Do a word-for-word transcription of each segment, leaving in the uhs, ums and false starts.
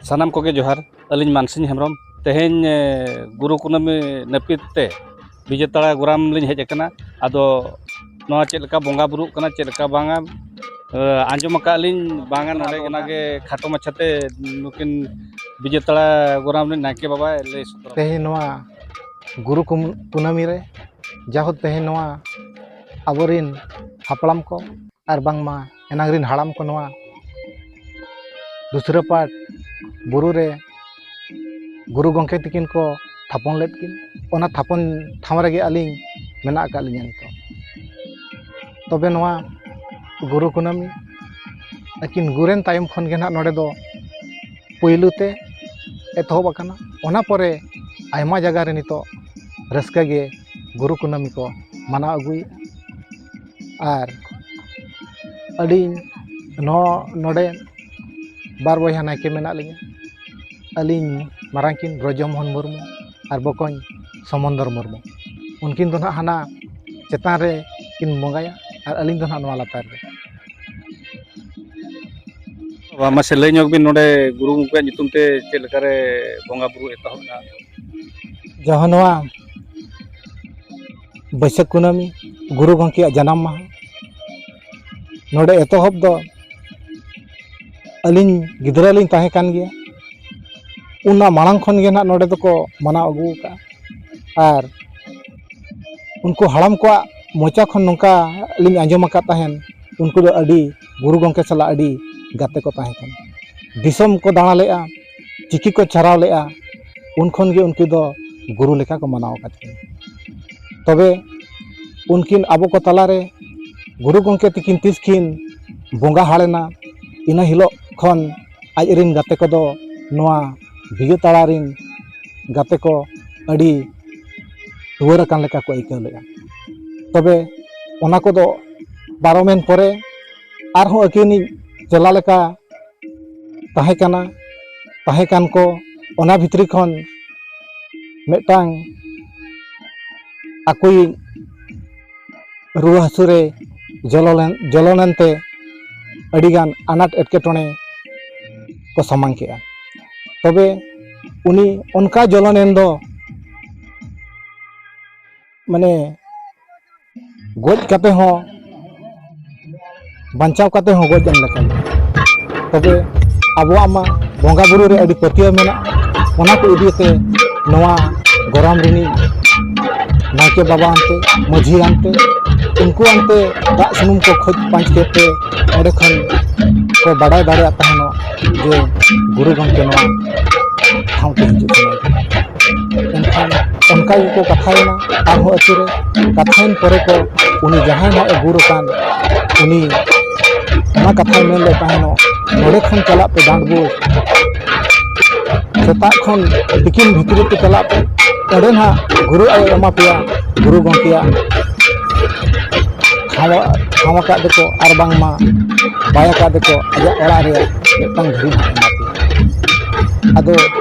ᱥᱟᱱᱟᱢ ᱠᱚᱜᱮ ᱡᱚᱦᱟᱨ᱾ ᱟᱹᱞᱤᱧ ᱢᱟᱱᱥᱤᱝ ᱦᱮᱢᱵᱨᱚᱢ᱾ ᱛᱮᱦᱮᱧ ᱮ, ᱜᱩᱨᱩ ᱠᱩᱱᱟᱹᱢᱤ ᱱᱟᱹᱯᱤᱛ ᱛᱮ ᱵᱤᱡᱮᱛᱟᱲᱟ ᱜᱚᱨᱟᱢ ᱞᱤᱧ ᱦᱮᱡ ᱟᱠᱟᱱᱟ᱾ ᱟᱫᱚ ᱱᱚᱣᱟ ᱪᱮᱫ ᱞᱮᱠᱟ ᱵᱚᱸᱜᱟ ᱵᱩᱨᱩᱜ ᱠᱟᱱᱟ, ᱪᱮᱫ ᱞᱮᱠᱟ ᱵᱟᱝᱟ, ᱮ, ᱟᱸᱡᱚᱢ ᱟᱠᱟᱫ ᱞᱤᱧ ᱵᱟᱝᱟ᱾ ᱱᱚᱰᱮ ᱚᱱᱟᱜᱮ ᱠᱷᱟᱴᱚ ᱢᱟᱪᱷᱟᱛᱮ ᱱᱩᱠᱤᱱ ᱵᱤᱡᱮᱛᱟᱲᱟ ᱜᱚᱨᱟᱢ ᱨᱤᱱ ᱱᱟᱭᱠᱮ ᱵᱟᱵᱟᱭ ᱞᱟᱹᱭ ᱥᱚᱫᱚᱨ᱾ ᱛᱮᱦᱮᱧ ᱱᱚᱣᱟ ᱜᱩᱨᱩ ᱠᱩᱢ- ᱠᱩᱱᱟᱹᱢᱤ ᱨᱮ, ᱡᱟᱦᱳᱠ, ᱛᱮᱦᱮᱧ ᱱᱚᱣᱟ ᱟᱵᱚᱨᱤᱱ ᱦᱟᱯᱲᱟᱢ ᱠᱚ ᱟᱨ ᱵᱟᱝᱢᱟ ᱮᱱᱟᱝ ᱨᱤᱱ ᱦᱟᱲᱟᱢ ᱠᱚ ᱱᱚᱣᱟ ᱫᱩᱥᱨᱟᱹ ᱯᱟᱴ ᱵᱩᱨᱩ ᱨᱮ ᱜᱩᱨᱩ ᱜᱚᱢᱠᱮ ᱛᱤᱠᱤᱱ ᱠᱚ ᱛᱷᱟᱯᱚᱱ ᱞᱮᱫ ᱠᱤᱱ, ᱚᱱᱟ ᱛᱷᱟᱯᱚᱱ ᱴᱷᱟᱶ ᱨᱮᱜᱮ ᱟᱹᱞᱤᱧ ᱢᱮᱱᱟᱜ ᱟᱠᱟᱫ ᱞᱤᱧᱟ ᱱᱤᱛᱚᱜ᱾ ᱛᱚᱵᱮ ᱱᱚᱣᱟ ᱜᱩᱨᱩ ᱠᱩᱱᱟᱹᱢᱤ ᱟᱹᱠᱤᱱ ᱜᱩᱨᱮᱱ ᱛᱟᱭᱚᱢ ᱠᱷᱚᱱ ᱜᱮ ᱱᱟᱦᱟᱜ ᱱᱚᱰᱮ ᱫᱚ ᱯᱩᱭᱞᱩ ᱛᱮ ᱮᱛᱚᱦᱚᱵ ᱟᱠᱟᱱᱟ᱾ ᱚᱱᱟ ᱯᱚᱨᱮ ᱟᱭᱢᱟ ᱡᱟᱭᱜᱟ ᱨᱮ ᱱᱤᱛᱚᱜ ᱨᱟᱹᱥᱠᱟᱹ ᱜᱮ ᱜᱩᱨᱩ ᱠᱩᱱᱟᱹᱢᱤ ᱠᱚ ᱢᱟᱱᱟᱣ ᱟᱹᱜᱩᱭᱮᱫᱼᱟ᱾ ᱟᱨ ᱟᱹᱞᱤᱧ ᱱᱚ-, ᱱᱚᱰᱮ ᱵᱟᱨ ᱵᱚᱭᱦᱟ ᱱᱟᱭᱠᱮ ᱢᱮᱱᱟᱜ ᱞᱤᱧᱟ᱾ ᱟᱹᱞᱤᱧ ᱢᱟᱨᱟᱝ ᱠᱤᱱ ᱵᱨᱚᱡᱚᱢᱳᱦᱚᱱ ᱢᱩᱨᱢᱩ ᱟᱨ ᱵᱚᱠᱚᱧ ᱥᱚᱢᱚᱱᱫᱚᱨ ᱢᱩᱨᱢᱩ᱾ ᱩᱱᱠᱤᱱ ᱫᱚ ᱱᱟᱦᱟᱜ ᱦᱟᱱᱟ ᱪᱮᱛᱟᱱ ᱨᱮ ᱠᱤᱱ ᱵᱚᱸᱜᱟᱭᱟ ᱟᱨ ᱟᱹᱞᱤᱧ ᱫᱚ ᱱᱟᱦᱟᱜ ᱱᱚᱣᱟ ᱞᱟᱛᱟᱨ ᱨᱮ᱾ ᱵᱟᱵᱟ, ᱢᱟᱥᱮ ᱞᱟᱹᱭ ᱧᱚᱜ ᱵᱤᱱ, ᱱᱚᱰᱮ ᱜᱩᱨᱩ ᱜᱚᱢᱠᱮᱭᱟᱜ ᱧᱩᱛᱩᱢ ᱛᱮ ᱪᱮᱫ ᱞᱮᱠᱟᱨᱮ ᱵᱚᱸᱜᱟ ᱵᱩᱨᱩ ᱮᱛᱚᱦᱚᱵ ᱮᱱᱟ? ᱡᱟᱦᱟᱸ ᱱᱚᱣᱟ ᱵᱟᱹᱭᱥᱟᱹᱠᱷ ᱠᱩᱱᱟᱹᱢᱤ, ᱜᱩᱨᱩ ᱜᱚᱢᱠᱮᱭᱟᱜ ᱡᱟᱱᱟᱢ ᱢᱟᱦᱟ, ᱱᱚᱰᱮ ᱮᱛᱚᱦᱚᱵ ᱫᱚ ᱟᱹᱞᱤᱧ ᱜᱤᱫᱽᱨᱟᱹ ᱞᱤᱧ ᱛᱟᱦᱮᱸ ᱠᱟᱱ ᱜᱮᱭᱟ᱾ ᱚᱱᱟ ᱢᱟᱲᱟᱝ ᱠᱷᱚᱱ ᱜᱮ ᱱᱟᱦᱟᱜ ᱱᱚᱰᱮ ᱫᱚᱠᱚ ᱢᱟᱱᱟᱣ ᱟᱹᱜᱩ ᱟᱠᱟᱫᱼᱟ᱾ ᱟᱨ ᱩᱱᱠᱩ ᱦᱟᱲᱟᱢ ᱠᱚᱣᱟᱜ ᱢᱚᱪᱟ ᱠᱷᱚᱱ ᱱᱚᱝᱠᱟ ᱞᱤᱧ ᱟᱸᱡᱚᱢ ᱟᱠᱟᱫ ᱛᱟᱦᱮᱱ, ᱩᱱᱠᱩ ᱫᱚ ᱟᱹᱰᱤ, ᱜᱩᱨᱩ ᱜᱚᱢᱠᱮ ᱥᱟᱞᱟᱜ ᱟᱹᱰᱤ ᱜᱟᱛᱮ ᱠᱚ ᱛᱟᱦᱮᱸ ᱠᱟᱱᱟ᱾ ᱫᱤᱥᱚᱢ ᱠᱚ ᱫᱟᱬᱟ ᱞᱮᱫᱼᱟ, ᱪᱤᱠᱤ ᱠᱚ ᱪᱷᱟᱨᱟᱣ ᱞᱮᱫᱼᱟ, ᱩᱱ ᱠᱷᱚᱱ ᱜᱮ ᱩᱱᱠᱩ ᱫᱚ ᱜᱩᱨᱩ ᱞᱮᱠᱟ ᱠᱚ ᱢᱟᱱᱟᱣ ᱟᱠᱟᱫ ᱠᱤᱱᱟ᱾ ᱛᱚᱵᱮ ᱩᱱᱠᱤᱱ ᱟᱵᱚ ᱠᱚ ᱛᱟᱞᱟᱨᱮ ᱜᱩᱨᱩ ᱜᱚᱢᱠᱮ ᱛᱤᱠᱤᱱ ᱛᱤᱥ ᱠᱤᱱ ᱵᱚᱸᱜᱟ ᱦᱟᱲᱮᱱᱟ, ᱤᱱᱟᱹ ᱦᱤᱞᱳᱜ ᱠᱷᱚᱱ ᱟᱡ ᱨᱤᱱ ᱜᱟᱛᱮ ᱠᱚᱫᱚ ᱱᱚᱣᱟ ᱵᱤᱡᱮ ᱛᱟᱲᱟ ᱨᱤᱱ ᱜᱟᱛᱮ ᱠᱚ ᱟᱹᱰᱤ ᱴᱩᱣᱟᱹᱨ ᱟᱠᱟᱱ ᱞᱮᱠᱟ ᱠᱚ ᱟᱹᱭᱠᱟᱹᱣ ᱞᱮᱫᱼᱟ᱾ ᱛᱚᱵᱮ ᱚᱱᱟ ᱠᱚᱫᱚ ᱯᱟᱨᱚᱢᱮᱱ ᱯᱚᱨᱮ ᱟᱨᱦᱚᱸ ᱟᱹᱠᱤᱱᱤᱡ ᱪᱮᱞᱟ ᱞᱮᱠᱟ ᱛᱟᱦᱮᱸ ᱠᱟᱱᱟ, ᱛᱟᱦᱮᱸ ᱠᱟᱱ ᱠᱚ, ᱚᱱᱟ ᱵᱷᱤᱛᱨᱤ ᱠᱷᱚᱱ ᱢᱤᱫᱴᱟᱝ ᱟᱠᱚᱭᱤᱡ ᱨᱩᱣᱟᱹ ᱦᱟᱹᱥᱩ ᱨᱮ ᱡᱚᱞᱚ ᱞᱮᱱ, ᱡᱚᱞᱚ ᱞᱮᱱᱛᱮ ᱟᱹᱰᱤᱜᱟᱱ ᱟᱱᱟᱴ ᱮᱴᱠᱮᱴᱚᱬᱮ ᱠᱚ ᱥᱟᱢᱟᱝ ᱠᱮᱜᱼᱟ᱾ ᱛᱚᱵᱮ ᱩᱱᱤ ᱚᱱᱠᱟ ᱡᱚᱞᱚᱱᱮᱱ ᱫᱚ, ᱢᱟᱱᱮ, ᱜᱚᱡ ᱠᱟᱛᱮ ᱦᱚᱸ, ᱵᱟᱧᱪᱟᱣ ᱠᱟᱛᱮ ᱦᱚᱸ ᱜᱚᱡ ᱮᱱ ᱞᱮᱠᱟ᱾ ᱛᱚᱵᱮ ᱟᱵᱚᱣᱟᱜ ᱢᱟ ᱵᱚᱸᱜᱟ ᱵᱩᱨᱩ ᱨᱮ ᱟᱹᱰᱤ ᱯᱟᱹᱛᱭᱟᱹᱣ ᱢᱮᱱᱟᱜᱼᱟ᱾ ᱚᱱᱟ ᱠᱚ ᱤᱫᱤ ᱠᱟᱛᱮ ᱱᱚᱣᱟ ᱜᱚᱨᱟᱢ ᱨᱤᱱᱤᱡ ᱱᱟᱭᱠᱮ ᱵᱟᱵᱟ ᱟᱱᱛᱮ, ᱢᱟᱹᱡᱷᱤ ᱟᱱᱛᱮ, ᱩᱱᱠᱩ ᱟᱱᱛᱮ ᱫᱟᱜ ᱥᱩᱱᱩᱢ ᱠᱚ ᱠᱷᱚᱡᱽ ᱯᱟᱸᱡᱽ ᱠᱮᱫ ᱛᱮ ᱚᱸᱰᱮ ᱠᱷᱚᱱ ᱠᱚ ᱵᱟᱰᱟᱭ ᱫᱟᱲᱮᱭᱟᱜ ᱛᱟᱦᱮᱱᱚᱜ ᱡᱮ ᱜᱩᱨᱩ ᱜᱚᱢᱠᱮ ᱱᱚᱣᱟ ᱴᱷᱟᱶ ᱛᱮ ᱦᱤᱡᱩᱜ ᱠᱟᱱᱟ᱾ ᱮᱱᱠᱷᱟᱱ ᱚᱱᱠᱟ ᱜᱮᱠᱚ ᱠᱟᱛᱷᱟᱭᱮᱱᱟ᱾ ᱟᱨᱦᱚᱸ ᱟᱹᱛᱩ ᱨᱮ ᱠᱟᱛᱷᱟᱭᱮᱱ ᱯᱚᱨᱮ ᱠᱚ, ᱩᱱᱤ ᱡᱟᱦᱟᱸᱭ ᱱᱟᱦᱟᱜ ᱮ ᱜᱩᱨ ᱟᱠᱟᱱ, ᱩᱱᱤ ᱚᱱᱟ ᱠᱟᱛᱷᱟᱭ ᱢᱮᱱ ᱞᱮᱫ ᱛᱟᱦᱮᱱᱚᱜ, ᱱᱚᱰᱮ ᱠᱷᱚᱱ ᱪᱟᱞᱟᱜ ᱯᱮ ᱰᱟᱸᱰᱵᱳᱥ, ᱥᱮᱛᱟᱜ ᱠᱷᱚᱱ ᱛᱤᱠᱤᱱ ᱵᱷᱤᱛᱨᱤ ᱛᱮ ᱪᱟᱞᱟᱜ ᱯᱮ, ᱚᱸᱰᱮ ᱱᱟᱦᱟᱜ ᱜᱩᱨᱩ ᱟᱭᱳ ᱮᱢᱟ ᱯᱮᱭᱟ, ᱜᱩᱨᱩ ᱜᱚᱢᱠᱮᱭᱟᱜ ᱴᱷᱟᱶ, ᱴᱷᱟᱶ ᱟᱠᱟᱫ ᱫᱚᱠᱚ, ᱟᱨ ᱵᱟᱝᱢᱟ ᱵᱟᱭ ᱟᱠᱟᱫ ᱫᱚᱠᱚ, ᱟᱡᱟᱜ ᱚᱲᱟᱜ ᱨᱮᱭᱟᱜ ᱢᱤᱫᱴᱟᱝ ᱫᱷᱤᱨᱤ ᱱᱟᱦᱟᱜ ᱮᱢᱟ ᱯᱮᱭᱟ᱾ ᱟᱫᱚ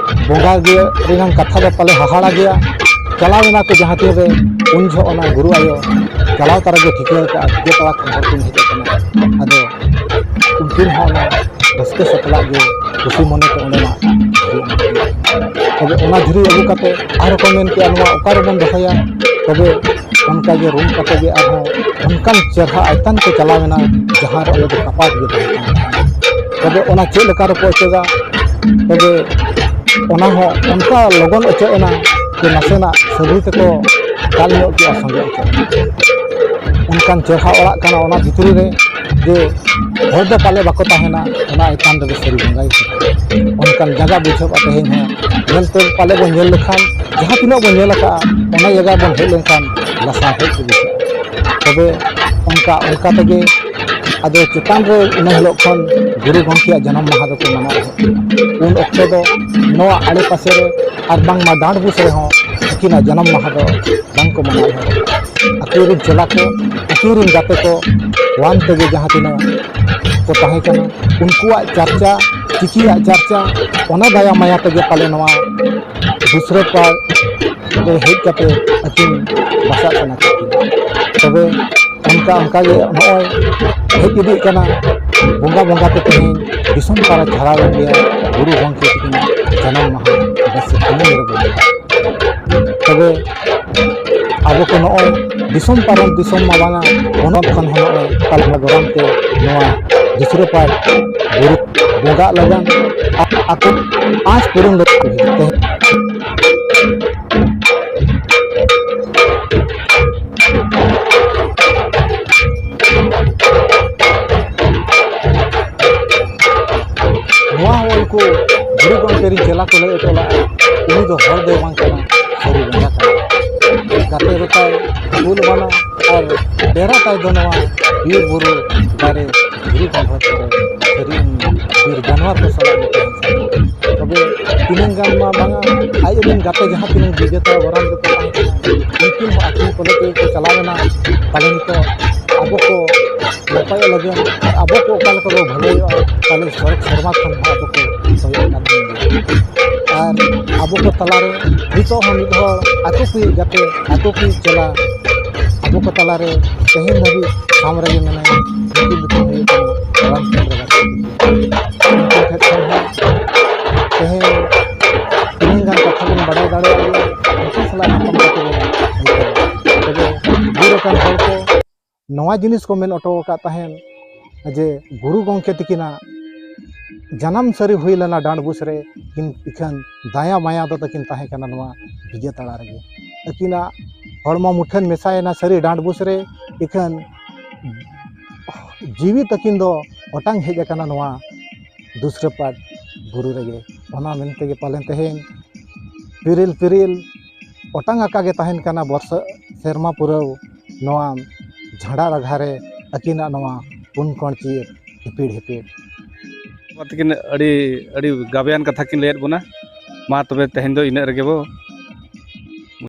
ᱵᱚᱸᱜᱟ ᱜᱮ ᱨᱮᱱᱟᱝ ᱠᱟᱛᱷᱟ ᱫᱚ ᱯᱟᱞᱮ ᱦᱟᱦᱟᱲᱟ ᱜᱮᱭᱟ᱾ ᱪᱟᱞᱟᱣ ᱮᱱᱟ ᱠᱚ ᱡᱟᱦᱟᱸ ᱛᱤᱱ ᱨᱮ, ᱩᱱ ᱡᱚᱦᱚᱜ ᱚᱱᱟ ᱜᱩᱨᱩ ᱟᱭᱳ ᱪᱟᱞᱟᱣ ᱛᱟᱨᱟ ᱜᱮ ᱴᱷᱤᱠᱟᱹ ᱟᱠᱟᱫᱼᱟ, ᱴᱷᱤᱠᱟᱹ ᱛᱟᱲᱟ ᱠᱷᱚᱱ ᱦᱚᱲ ᱠᱤᱱ ᱦᱮᱡ ᱟᱠᱟᱱᱟ᱾ ᱟᱫᱚ ᱩᱱᱠᱤᱱ ᱦᱚᱸ ᱚᱱᱟ ᱨᱟᱹᱥᱠᱟᱹ ᱥᱟᱛᱞᱟᱜ ᱜᱮ ᱠᱩᱥᱤ ᱢᱚᱱᱮ ᱛᱮ ᱚᱸᱰᱮᱱᱟᱜ ᱫᱷᱤᱨᱤ ᱮᱢᱟ ᱠᱤᱱᱟ᱾ ᱛᱚᱵᱮ ᱚᱱᱟ ᱫᱷᱤᱨᱤ ᱟᱹᱜᱩ ᱠᱟᱛᱮ ᱟᱨᱦᱚᱸ ᱠᱚ ᱢᱮᱱ ᱠᱮᱜᱼᱟ, ᱱᱚᱣᱟ ᱚᱠᱟ ᱨᱮᱵᱚᱱ ᱫᱚᱦᱚᱭᱟ? ᱛᱚᱵᱮ ᱚᱱᱠᱟ ᱜᱮ ᱨᱩᱢ ᱠᱟᱛᱮ ᱜᱮ ᱟᱨᱦᱚᱸ ᱚᱱᱠᱟᱱ ᱪᱮᱦᱨᱟ ᱟᱭᱛᱟᱱ ᱠᱚ ᱪᱟᱞᱟᱣ ᱮᱱᱟ, ᱡᱟᱦᱟᱸ ᱨᱮ ᱚᱸᱰᱮ ᱫᱚ ᱠᱟᱯᱟᱴ ᱜᱮ ᱛᱟᱦᱮᱸ ᱠᱟᱱᱟ᱾ ᱛᱚᱵᱮ ᱚᱱᱟ ᱪᱮᱫ ᱞᱮᱠᱟ ᱨᱮᱠᱚ ᱚᱪᱚᱜᱟ? ᱛᱚᱵᱮ ᱚᱱᱟ ᱦᱚᱸ ᱚᱱᱠᱟ ᱞᱚᱜᱚᱱ ᱚᱪᱚᱜ ᱮᱱᱟ ᱡᱮ ᱱᱟᱥᱮᱱᱟᱜ ᱥᱟᱹᱵᱷᱤ ᱛᱮᱠᱚ ᱫᱟᱞ ᱧᱚᱜ ᱠᱮᱜᱼᱟ, ᱥᱚᱸᱜᱮ ᱚᱪᱚᱜ ᱮᱱᱟ᱾ ᱚᱱᱠᱟᱱ ᱪᱮᱦᱨᱟ ᱚᱲᱟᱜ ᱠᱟᱱᱟ, ᱚᱱᱟ ᱵᱷᱤᱛᱨᱤ ᱨᱮ ᱡᱮ ᱦᱚᱲ ᱫᱚ ᱯᱟᱞᱮ ᱵᱟᱠᱚ ᱛᱟᱦᱮᱱᱟ, ᱚᱱᱟ ᱮᱠᱟᱱ ᱨᱮᱫᱚ ᱥᱟᱹᱨᱤ ᱵᱚᱸᱜᱟᱭ ᱛᱟᱦᱮᱱᱟ᱾ ᱚᱱᱠᱟᱱ ᱡᱟᱭᱜᱟ ᱵᱩᱡᱷᱟᱹᱜᱼᱟ ᱛᱮᱦᱮᱧ ᱦᱚᱸ᱾ ᱧᱮᱞ ᱛᱮ ᱯᱟᱞᱮ ᱵᱚᱱ ᱧᱮᱞ ᱞᱮᱠᱷᱟᱱ, ᱡᱟᱦᱟᱸ ᱛᱤᱱᱟᱹᱜ ᱵᱚᱱ ᱧᱮᱞ ᱟᱠᱟᱫᱼᱟ, ᱚᱱᱟ ᱡᱟᱭᱜᱟ ᱵᱚᱱ ᱦᱮᱡ ᱞᱮᱱᱠᱷᱟᱱ ᱞᱟᱥᱟᱲᱦᱮᱫ ᱜᱮ ᱵᱩᱡᱷᱟᱹᱜᱼᱟ᱾ ᱛᱚᱵᱮ ᱚᱱᱠᱟ, ᱚᱱᱠᱟ ᱛᱮᱜᱮ ᱟᱫᱚ ᱪᱮᱛᱟᱱ ᱨᱮ ᱤᱱᱟᱹ ᱦᱤᱞᱳᱜ ᱠᱷᱚᱱ ᱜᱩᱨᱩ ᱜᱚᱢᱠᱮᱭᱟᱜ ᱡᱟᱱᱟᱢ ᱢᱟᱦᱟ ᱫᱚᱠᱚ ᱢᱟᱱᱟᱣ ᱮᱫᱟ᱾ ᱩᱱ ᱚᱠᱛᱚ ᱫᱚ ᱱᱚᱣᱟ ᱟᱲᱮ ᱯᱟᱥᱮ ᱨᱮ ᱟᱨ ᱵᱟᱝᱢᱟ ᱰᱟᱸᱰᱵᱩᱥ ᱨᱮᱦᱚᱸ ᱟᱹᱠᱤᱱᱟᱜ ᱡᱟᱱᱟᱢ ᱢᱟᱦᱟ ᱫᱚ ᱵᱟᱝᱠᱚ ᱢᱟᱱᱟᱣ ᱮᱫᱟ᱾ ᱟᱹᱠᱤᱱ ᱨᱮᱱ ᱪᱮᱞᱟ ᱠᱚ, ᱟᱹᱠᱤᱱ ᱨᱮᱱ ᱜᱟᱛᱮ ᱠᱚ, ᱣᱟᱱ ᱛᱮᱜᱮ ᱡᱟᱦᱟᱸ ᱛᱤᱱᱟᱹᱜ ᱠᱚ ᱛᱟᱦᱮᱸ ᱠᱟᱱᱟ, ᱩᱱᱠᱩᱣᱟᱜ ᱪᱟᱨᱪᱟ, ᱪᱤᱠᱤᱭᱟᱜ ᱪᱟᱨᱪᱟ, ᱚᱱᱟ ᱫᱟᱭᱟ ᱢᱟᱭᱟ ᱛᱮᱜᱮ ᱯᱟᱞᱮ ᱱᱚᱣᱟ ᱫᱩᱥᱨᱟᱹ ᱯᱟᱲ ᱨᱮ ᱦᱮᱡ ᱠᱟᱛᱮ ᱟᱹᱠᱤᱱ ᱵᱟᱥᱟᱜ ᱠᱟᱱᱟ ᱠᱤᱱ᱾ ᱛᱚᱵᱮ ᱚᱱᱠᱟ ᱚᱱᱠᱟ ᱜᱮ ᱱᱚᱜᱼᱚᱭ ᱦᱮᱡ ᱤᱫᱤᱜ ᱠᱟᱱᱟ᱾ ᱵᱚᱸᱜᱟ ᱵᱚᱸᱜᱟ ᱛᱮ ᱛᱮᱦᱮᱧ ᱫᱤᱥᱚᱢ ᱯᱟᱨᱟ ᱪᱷᱟᱲᱟᱣ ᱮᱱ ᱜᱮᱭᱟ ᱜᱩᱨᱩ ᱜᱚᱢᱠᱮ ᱛᱟᱹᱠᱤᱱᱟᱜ ᱡᱟᱱᱟᱢ ᱢᱟᱦᱟ ᱵᱟᱹᱥᱤ ᱠᱩᱱᱟᱹᱢᱤ ᱨᱮᱵᱚᱱ᱾ ᱛᱚᱵᱮ ᱟᱵᱚ ᱠᱚ ᱱᱚᱜᱼᱚᱭ ᱫᱤᱥᱚᱢ ᱯᱟᱨᱚᱢ ᱫᱤᱥᱚᱢ ᱢᱟ ᱵᱟᱝᱟ, ᱯᱚᱱᱚᱛ ᱠᱷᱚᱱ ᱦᱚᱸ ᱱᱚᱜᱼᱚᱭ ᱛᱟᱞᱢᱟ ᱜᱚᱨᱟᱢ ᱛᱮ ᱱᱚᱣᱟ ᱫᱩᱥᱨᱟᱹ ᱯᱟᱴ ᱵᱩᱨᱩ ᱵᱚᱸᱜᱟᱜ ᱞᱟᱹᱜᱤᱫ ᱟ-, ᱟᱠᱚ ᱟᱸᱥ ᱯᱩᱨᱩᱱ ᱞᱟᱹᱜᱤᱫ ᱠᱚ ᱦᱤᱡᱩᱜ ᱛᱟᱦᱮᱸᱫ᱾ ᱱᱚᱣᱟ ᱦᱚᱸ ᱩᱱᱠᱩ ᱜᱩᱨᱩ ᱜᱚᱢᱠᱮ ᱨᱤᱱ ᱪᱮᱞᱟ ᱠᱚ ᱞᱟᱹᱭ ᱦᱚᱴᱚ ᱞᱮᱫᱼᱟ, ᱩᱱᱤ ᱫᱚ ᱦᱚᱲ ᱫᱚᱭ ᱵᱟᱝ ᱠᱟᱱᱟ, ᱥᱟᱹᱨᱤ ᱵᱚᱸᱜᱟ ᱠᱟᱱᱟᱭ᱾ ᱜᱟᱛᱮ ᱫᱚ ᱛᱟᱭ ᱠᱩᱞ ᱵᱟᱱᱟ ᱟᱨ ᱰᱮᱨᱟ ᱛᱟᱭ ᱫᱚ ᱱᱚᱣᱟ ᱵᱤᱨ ᱵᱩᱨᱩ ᱫᱟᱨᱮ ᱫᱷᱤᱨᱤ ᱜᱟᱱᱰᱷᱟᱨ ᱠᱚᱨᱮ ᱥᱟᱹᱨᱤ ᱩᱱᱤ ᱵᱤᱨ ᱡᱟᱱᱣᱟᱨ ᱠᱚ ᱥᱟᱞᱟᱜ ᱜᱮ ᱛᱟᱦᱮᱱ ᱠᱟᱱᱟ᱾ ᱛᱚᱵᱮ ᱛᱤᱱᱟᱹᱝ ᱜᱟᱱ ᱢᱟ ᱵᱟᱝᱟ, ᱟᱡ ᱨᱮᱱ ᱜᱟᱛᱮ ᱡᱟᱦᱟᱸ ᱛᱤᱱᱟᱹᱝ ᱵᱤᱡᱮᱛᱟ ᱜᱚᱨᱟᱢ ᱨᱮᱠᱚ ᱛᱟᱦᱮᱸ ᱠᱟᱱᱟ, ᱩᱱᱠᱤᱱ ᱦᱚᱸ ᱟᱹᱠᱷᱨᱤᱧ ᱠᱚᱞᱮᱡᱽ ᱨᱮᱠᱚ ᱪᱟᱞᱟᱣ ᱮᱱᱟ᱾ ᱛᱟᱦᱞᱮ ᱱᱤᱛᱚᱜ ᱟᱵᱚ ᱠᱚ ᱱᱟᱯᱟᱭᱚᱜ ᱞᱟᱹᱜᱤᱫ ᱟᱨ ᱟᱵᱚ ᱠᱚ ᱚᱠᱟ ᱞᱮᱠᱟ ᱵᱚ ᱵᱷᱟᱹᱞᱟᱹᱭᱚᱜᱼᱟ, ᱛᱟᱦᱞᱮ ᱥᱚᱨᱚᱜᱽ ᱥᱮᱨᱢᱟ ᱠᱷᱚᱱ ᱦᱚᱸ ᱟᱵᱚ ᱠᱚ ᱠᱚᱭᱚᱜ ᱠᱟᱱ ᱜᱮᱭᱟ᱾ ᱟᱨ ᱟᱵᱚ ᱠᱚ ᱛᱟᱞᱟᱨᱮ ᱱᱤᱛᱚᱜ ᱦᱚᱸ ᱢᱤᱫ ᱦᱚᱲ ᱟᱠᱚ ᱠᱚᱭᱤᱡ ᱜᱟᱛᱮ, ᱟᱠᱚ ᱠᱚᱭᱤᱡ ᱪᱮᱞᱟ, ᱟᱵᱚ ᱠᱚ ᱛᱟᱞᱟᱨᱮ ᱛᱮᱦᱮᱧ ᱫᱷᱟᱹᱵᱤᱡ ᱥᱟᱢ ᱨᱮᱜᱮ ᱢᱮᱱᱟᱭᱟ᱾ ᱩᱱᱠᱤᱱ ᱫᱚᱠᱤᱱ ᱦᱩᱭᱩᱜ ᱠᱟᱱᱟ ᱨᱟᱢᱪᱚᱸᱫᱽᱨᱚ ᱜᱟᱛᱮ᱾ ᱩᱱᱠᱤᱱ ᱴᱷᱮᱱ ᱠᱷᱚᱱ ᱦᱚᱸ ᱛᱮᱦᱮᱧ ᱛᱤᱱᱟᱹᱝ ᱜᱟᱱ ᱠᱟᱛᱷᱟ ᱵᱚᱱ ᱵᱟᱰᱟᱭ ᱫᱟᱲᱮᱭᱟᱜ ᱜᱮᱭᱟ, ᱩᱱᱠᱤᱱ ᱥᱟᱞᱟᱜ ᱧᱟᱯᱟᱢ ᱠᱟᱛᱮ ᱵᱚᱱ ᱟᱹᱭᱠᱟᱹᱣᱟ᱾ ᱛᱚᱵᱮ ᱵᱤᱨ ᱟᱠᱟᱱ ᱦᱚᱲ ᱠᱚ ᱱᱚᱣᱟ ᱡᱤᱱᱤᱥ ᱠᱚ ᱢᱮᱱ ᱦᱚᱴᱚ ᱟᱠᱟᱫ ᱛᱟᱦᱮᱸᱫ ᱡᱮ ᱜᱩᱨᱩ ᱜᱚᱢᱠᱮ ᱛᱤᱠᱤᱱᱟᱜ ᱡᱟᱱᱟᱢ ᱥᱟᱹᱨᱤ ᱦᱩᱭ ᱞᱮᱱᱟ ᱰᱟᱸᱰᱵᱩᱥ ᱨᱮ, ᱠᱤᱱ ᱤᱠᱷᱟᱹᱱ ᱫᱟᱭᱟ ᱢᱟᱭᱟ ᱫᱚ ᱛᱟᱹᱠᱤᱱ ᱛᱟᱦᱮᱸ ᱠᱟᱱᱟ ᱱᱚᱣᱟ ᱵᱤᱡᱮ ᱛᱟᱲᱟ ᱨᱮᱜᱮ᱾ ᱟᱹᱠᱤᱱᱟᱜ ᱦᱚᱲᱢᱚ ᱢᱩᱴᱷᱟᱹᱱ ᱢᱮᱥᱟᱭᱮᱱᱟ ᱥᱟᱹᱨᱤ ᱰᱟᱸᱰᱵᱩᱥ ᱨᱮ, ᱤᱠᱷᱟᱹᱱ ᱡᱤᱣᱤ ᱛᱟᱹᱠᱤᱱ ᱫᱚ ᱚᱴᱟᱝ ᱦᱮᱡ ᱟᱠᱟᱱᱟ ᱱᱚᱣᱟ ᱫᱩᱥᱨᱟᱹᱯᱟᱴ ᱵᱩᱨᱩ ᱨᱮᱜᱮ᱾ ᱚᱱᱟ ᱢᱮᱱᱛᱮ ᱜᱮ ᱯᱟᱞᱮᱱ ᱛᱮᱦᱮᱧ ᱯᱤᱨᱤᱞ ᱯᱤᱨᱤᱞ ᱚᱴᱟᱝ ᱟᱠᱟ ᱜᱮ ᱛᱟᱦᱮᱱ ᱠᱟᱱᱟ ᱵᱚᱨᱥᱟ ᱥᱮᱨᱢᱟ ᱯᱩᱨᱟᱹᱣ ᱱᱚᱣᱟ ᱡᱷᱟᱲᱟ ᱨᱟᱜᱷᱟ ᱨᱮ ᱟᱹᱠᱤᱱᱟᱜ ᱱᱚᱣᱟ ᱯᱩᱱ ᱠᱚᱬ ᱪᱤᱨ ᱦᱤᱯᱤᱲ ᱦᱤᱯᱤᱲ᱾ ᱵᱟᱵᱟ ᱛᱟᱹᱠᱤᱱ ᱟᱹᱰᱤ, ᱟᱹᱰᱤ ᱜᱟᱵᱮᱭᱟᱱ ᱠᱟᱛᱷᱟ ᱠᱤᱱ ᱞᱟᱹᱭᱟᱫ ᱵᱚᱱᱟ᱾ ᱢᱟ ᱛᱚᱵᱮ ᱛᱮᱦᱮᱧ ᱫᱚ ᱤᱱᱟᱹᱜ ᱨᱮᱜᱮ ᱵᱚ